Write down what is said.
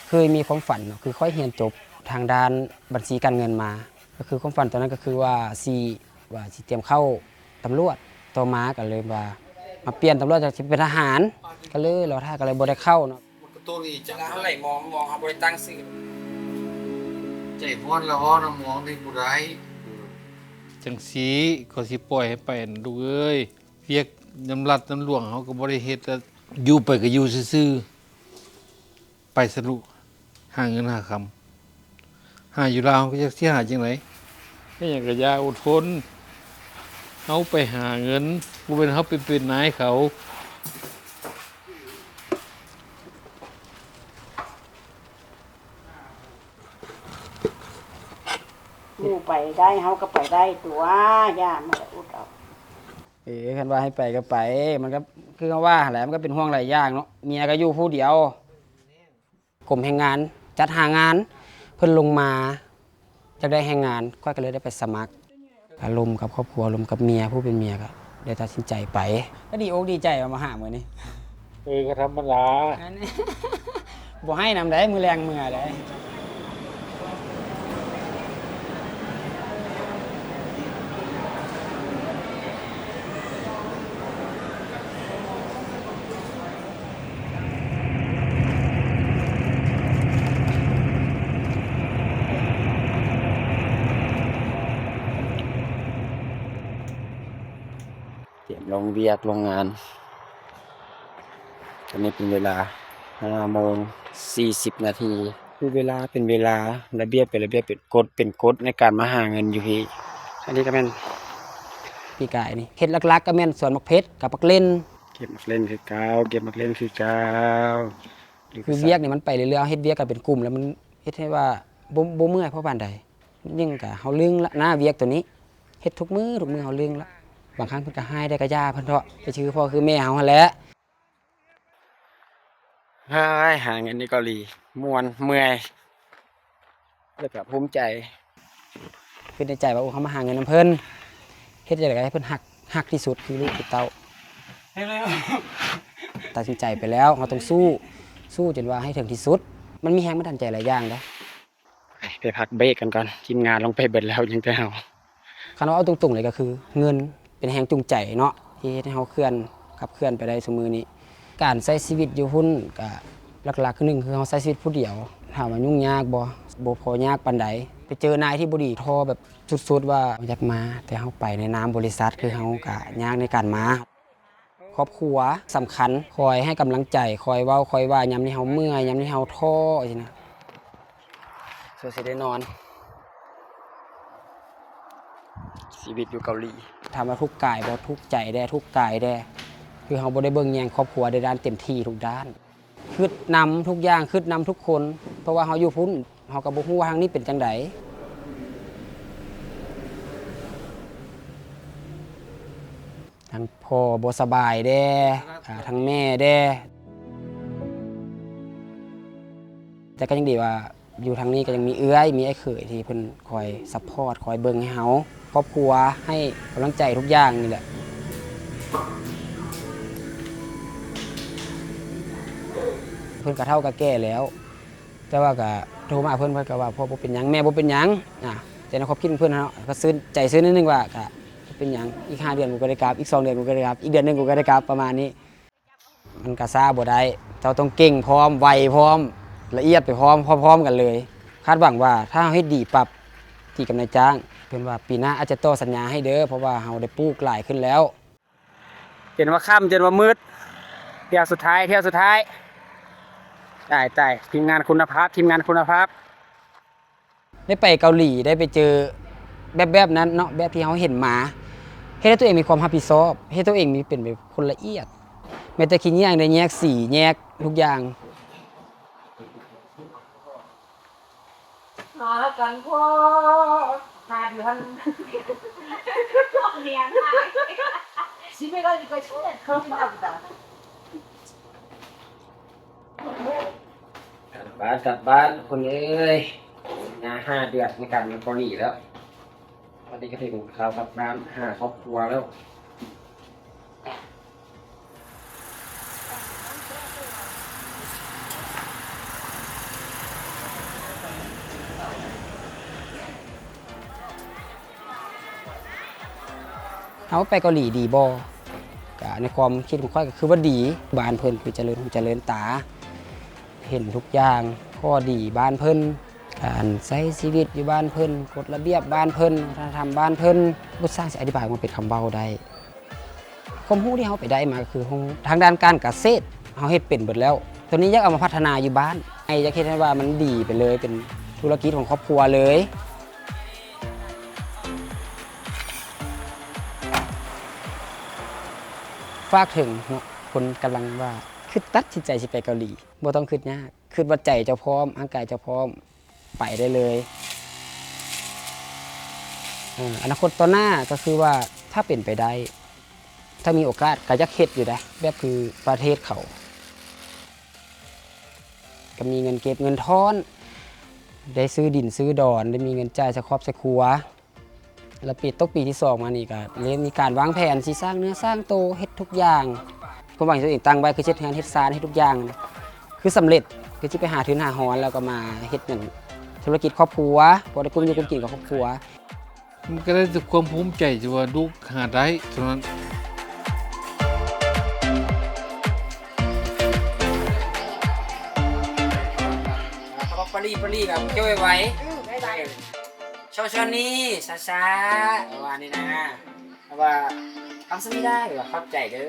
ເຄີຍມີຄວາມຝັນເນາະ ຄືຂ້ອຍຮຽນຈົບທາງດ້ານບັນຊີການເງິນມາ ກໍຄືຄວາມຝັນຕອນນັ້ນກໍຄືວ່າຊິ ວ່າຊິຕຽມເຂົ້າຕຳຫຼວດ ຕໍ່ມາກໍເລີຍວ່າມາປ່ຽນຕຳຫຼວດ ຈາກຊິເປັນທະຫານ ກໍເລີຍລໍຖ້າ ກໍເລີຍບໍ່ໄດ້ເຂົ້າເນາະ. ມັນກໍຕົວນີ້ຈັງ ລະເຮົາໄຫຼມອງ ມອງເຮົາບໍ່ໄດ້ຕັ້ງຊື່ ໃຈຮ້ອນລະຮ້ອນນະ ມອງນີ້ບໍ່ໄດ້. ຈັ່ງຊີ້ ກໍຊິປ່ອຍໃຫ້ໄປຫັ້ນ ລູກເອີຍ. ວຽກນຳລັດນຳຫຼວງເຮົາກໍບໍ່ໄດ້ເຮັດ ລະຢູ່ໄປກໍຢູ່ຊື່ໆ. ໄປຊະລູກ ຫາເງິນຫາຄຳ ຫາຢູ່ລາວເຮົາກໍຈັກຊິຫາຈັ່ງໃດ. ເຮັດຫຍັງກໍຢ່າ ອົດທົນ ເຮົາໄປຫາເງິນ ບໍ່ແມ່ນເຮົາໄປເປັນນາຍເຂົາ. ໝູ່ໄປໄດ້ ເຮົາກໍໄປໄດ້ຕົວະ ຢ້ານມັນກໍອົດເອົາ. ເອີ ຄັນວ່າໃຫ້ໄປກໍໄປ ມັນກໍຄືເຮົາວ່າຫັ້ນແຫຼະ ມັນກໍເປັນຫ່ວງຫຼາຍຢ່າງເນາະ ເມຍກໍຢູ່ຜູ້ດຽວ. ກົມແຮງງານຈັດຫາງານ ເພິ່ນລົງມາຢາກໄດ້ແຮງງານ ຂ້ອຍກໍເລີຍໄດ້ໄປສະໝັກ ກໍລົມກັບຄອບຄົວ ລົມກັບເມຍ ຜູ້ເປັນເມຍກໍໄດ້ຕັດສິນໃຈໄປ ກໍດີອົກດີໃຈວ່າມາຫາມື້ນີ້. ເອີ ກໍທຳມະດາ ອັນນີ້ ບໍ່ໃຫ້ນຳໃດ ມື້ແລງເມືອໃດ. ຕຽມລົງວຽກລົງງານ. ຕອນນີ້ເປັນເວລາຫ້າໂມງສີ່ສິບນາທີ ຄືເວລາເປັນເວລາ ລະບຽບເປັນລະບຽບ ເປັນກົດເປັນກົດໃນການມາຫາເງິນຢູ່ພີ້. ອັນນີ້ກໍແມ່ນ ປີກາຍນີ້ເຮັດຫຼັກໆກໍແມ່ນສວນໝາກເພັດກັບໝາກເລັ່ນ ເກັບໝາກເລັ່ນຄືເກົ່າ ເກັບໝາກເລັ່ນຄືເກົ່າ. ຄືວຽກນີ້ມັນໄປເລື້ອຍໆ ເຮົາເຮັດວຽກກັນເປັນກຸ່ມ ແລ້ວມັນເຮັດໃຫ້ວ່າບໍ່ ບໍ່ເມື່ອຍພໍປານໃດ. ຍິ່ງກະເຮົາລຶ້ງລະໜ້າວຽກໂຕນີ້ ເຮັດທຸກມື້ ທຸກມື້ເຮົາລຶ້ງລະ. ບາງຄັ້ງເພິ່ນກະຮ້າຍໄດ້ກະຢ່າເພິ່ນເຖາະ ໄປຈື່ພໍ່ຄືແມ່ເຮົາຫັ້ນແຫຼະ. ເຮີ້ຍ ຫາເງິນຢູ່ເກົາຫຼີ ມ່ວນ ເມື່ອຍ ແລ້ວກະພູມໃຈ. ຄິດໃນໃຈວ່າ ໂອ້ ເຮົາມາຫາເງິນນຳເພິ່ນ ເຮັດຈັ່ງໃດກໍໃຫ້ເພິ່ນຮັກ ຮັກທີ່ສຸດຄືລູກຄືເຕົ້າ. ຕັດສິນໃຈໄປແລ້ວ ເຮົາຕ້ອງສູ້ ສູ້ຈົນວ່າໃຫ້ເຖິງທີ່ສຸດ. ມັນມີແຮງບັນດານໃຈຫຼາຍຢ່າງເດ້. ໄປ ໄປພັກເບຣກກັນກ່ອນ ທີມງານລົງໄປເບິດແລ້ວ ຍັງແຕ່ເຮົາ. ຄັນວ່າເວົ້າຕົງໆເລີຍກໍຄືເງິນເປັນແຮງຈູງໃຈເນາະ ທີ່ເຮັດໃຫ້ເຮົາເຄື່ອນ ຂັບເຄື່ອນໄປໄດ້ຊຸມື້ນີ້. ການໃຊ້ຊີວິດຢູ່ພຸ້ນກະຫຼັກໆ ໜຶ່ງ ຄືເຮົາໃຊ້ຊີວິດຜູ້ດຽວ. ຖາມວ່າຫຍຸ້ງຍາກບໍ່? ບໍ່ພໍຍາກປານໃດ. ໄປເຈີນາຍທີ່ບໍ່ດີ ທໍ້ແບບສຸດໆ ວ່າຢາກມາ ແຕ່ເຮົາໄປໃນນາມບໍລິສັດ ຄືເຮົາກະຍາກໃນການມາ. ຄອບຄົວສຳຄັນ ຄອຍໃຫ້ກຳລັງໃຈ ຄອຍເວົ້າ ຄອຍວ່າ ຍາມທີ່ເຮົາເມື່ອຍ ຍາມທີ່ເຮົາທໍ້ຊີ້ນະ ເພື່ອຊິໄດ້ນອນ. ຊີວິດຢູ່ເກົາຫຼີ ຖາມວ່າທຸກກາຍບໍ່? ທຸກໃຈແດ່ ທຸກກາຍແດ່ ຄືເຮົາບໍ່ໄດ້ເບິ່ງແຍງຄອບຄົວໃນດ້ານເຕັມທີ່ທຸກດ້ານ. ຄຶດນຳທຸກຢ່າງ ຄຶດນຳທຸກຄົນ ເພາະວ່າເຮົາຢູ່ພຸ້ນ ເຮົາກໍບໍ່ຮູ້ວ່າທາງນີ້ເປັນຈັ່ງໃດ. ທັງພໍ່ບໍ່ສະບາຍແດ່ ອ່າ ທັງແມ່ແດ່. ແຕ່ກໍຍັງດີວ່າ ຢູ່ທາງນີ້ກໍຍັງມີເອື້ອຍ ມີອ້າຍເຂີຍທີ່ເພິ່ນຄອຍຊັບພອດ ຄອຍເບິ່ງໃຫ້ເຮົາ ຄອບຄົວໃຫ້ກຳລັງໃຈທຸກຢ່າງນີ້ແຫຼະ. ເພິ່ນກໍເຖົ້າກໍແກ່ແລ້ວ ແຕ່ວ່າກໍໂທມາຫາເພິ່ນ ເພິ່ນກໍວ່າ ພໍ່ບໍ່ເປັນຫຍັງ ແມ່ບໍ່ເປັນຫຍັງ ອາ ແຕ່ໃນຄວາມຄິດຂອງເພິ່ນເນາະ ກໍຊື່ນໃຈຊື່ນໜ້ອຍໜຶ່ງວ່າ ກໍບໍ່ເປັນຫຍັງ ອີກຫ້າເດືອນກູກໍໄດ້ກັບ ອີກສອງເດືອນກູກໍໄດ້ກັບ ອີກເດືອນໜຶ່ງກູກໍໄດ້ກັບ ປະມານນີ້. ມັນກະຊ້າບໍ່ໄດ້ ເຈົ້າຕ້ອງເກັ່ງພ້ອມ ໄວພ້ອມ ລະອຽດໄປພ້ອມ ພ້ອມໆກັນເລີຍ. ຄາດຫວັງວ່າຖ້າເຮົາເຮັດດີປັບ ຕີກັບນາຍຈ້າງ ເພິ່ນວ່າປີໜ້າອາດຈະຕໍ່ສັນຍາໃຫ້ເດີ້ ເພາະວ່າເຮົາໄດ້ປູກຫຼາຍຂຶ້ນແລ້ວ. ຈົນວ່າຄ່ຳ ຈົນວ່າມືດ ທ່ຽວສຸດທ້າຍ ທ່ຽວສຸດທ້າຍ ຕາຍໆ ທີມງານຄຸນນະພາບ ທີມງານຄຸນນະພາບ. ໄດ້ໄປເກົາຫຼີ ໄດ້ໄປເຈີແບບ ແບບນັ້ນເນາະ ແບບທີ່ເຮົາເຫັນມາ ເຮັດໃຫ້ຕົວເອງມີຄວາມຮັບຜິດຊອບ ເຮັດຕົວເອງມີ ເປັນແບບຄົນລະອຽດ ແມ້ແຕ່ຂີ້ເຫຍື້ອຍັງໄດ້ແຍກສີ ແຍກທຸກຢ່າງ. ຫາກັນພໍຫ້າເດືອນ ເນຍ ຊິໄປໄດ້ກໍເຮັດ ມາ ກັບບ້ານ ກັບບ້ານ ຄົນເອີຍ ສັນຍາຫ້າເດືອນໃນການມາເກົາຫຼີແລ້ວ ວັນນີ້ກໍເຖິງຄາວກັບບ້ານຫາຄອບຄົວແລ້ວ. ເຮົາໄປເກົາຫຼີດີບໍ່? ກະໃນຄວາມຄິດຂອງຂ້ອຍກໍຄືວ່າດີ. ບ້ານເພິ່ນຄືຈະເລີນຫູຈະເລີນຕາ, ເຫັນທຸກຢ່າງ, ຂໍ້ດີບ້ານເພິ່ນ, ການໃຊ້ຊີວິດຢູ່ບ້ານເພິ່ນ, ກົດລະບຽບບ້ານເພິ່ນ, ວັດທະນະທຳບ້ານເພິ່ນ, ບໍ່ຊ່າງຊິອະທິບາຍອອກມາເປັນຄຳເວົ້າໄດ້. ຄວາມຮູ້ທີ່ເຮົາໄປໄດ້ມາກໍຄືຮູ້ທາງດ້ານການກະເສດ, ເຮົາເຮັດເປັນເບິດແລ້ວ. ໂຕນີ້ຢາກເອົາມາພັດທະນາຢູ່ບ້ານ, ໃຫ້ ຢາກເຮັດໃຫ້ວ່າມັນດີໄປເລີຍ, ເປັນທຸລະກິດຂອງຄອບຄົວເລີຍ. ຝາກເຖິງເນາະ ຄົນກຳລັງວ່າຄິດຕັດສິນໃຈຊິໄປເກົາຫຼີ, ບໍ່ຕ້ອງຄິດຍາກ, ຄິດວ່າໃຈເຈົ້າພ້ອມ, ຮ່າງກາຍເຈົ້າພ້ອມ, ໄປໄດ້ເລີຍ. ເອີ ອະນາຄົດຕໍ່ໜ້າກໍຄືວ່າ ຖ້າເປັນໄປໄດ້, ຖ້າມີໂອກາດກໍຢາກເຮັດຢູ່ໃດ, ແບບຄືປະເທດເຂົາ ກໍມີເງິນເກັບເງິນທ້ອນ, ໄດ້ຊື້ດິນຊື້ດອນ, ໄດ້ມີເງິນຈ່າຍໃສ່ຄອບໃສ່ຄົວ. ແລ້ວປີ ຕົກປີທີສອງມານີ້ກໍເລີ່ມມີການວາງແຜນຊິສ້າງເນື້ອສ້າງໂຕ, ເຮັດທຸກຢ່າງ. ຄວາມຫວັງທີ່ຕົວເອງຕັ້ງໄວ້ຄືເຮັດເຮືອນເຮັດຊານ, ເຮັດທຸກຢ່າງ, ຄືສຳເລັດ, ຄືຊິໄປຫາທຶນຫາຮອນ ແລ້ວກໍມາເຮັດຫຍັງ ທຸລະກິດຄອບຄົວ, ພໍໄດ້ກຸ້ມຢູ່ກຸ້ມກິນກັບຄອບຄົວ. ມັນກໍໄດ້ແຕ່ຄວາມພູມໃຈທີ່ວ່າລູກຫາໄດ້ເທົ່ານັ້ນ. ເຂົາບອກປາຣີ ປາຣີກໍເກັບໄວໆ. ເອີ ໄວໆ. ຊໍຊໍນີ້ ຊ້າໆ ປະມານນີ້ນະ. ແຕ່ວ່າຄຳສະມີດາ ກໍຂອບໃຈເດີ.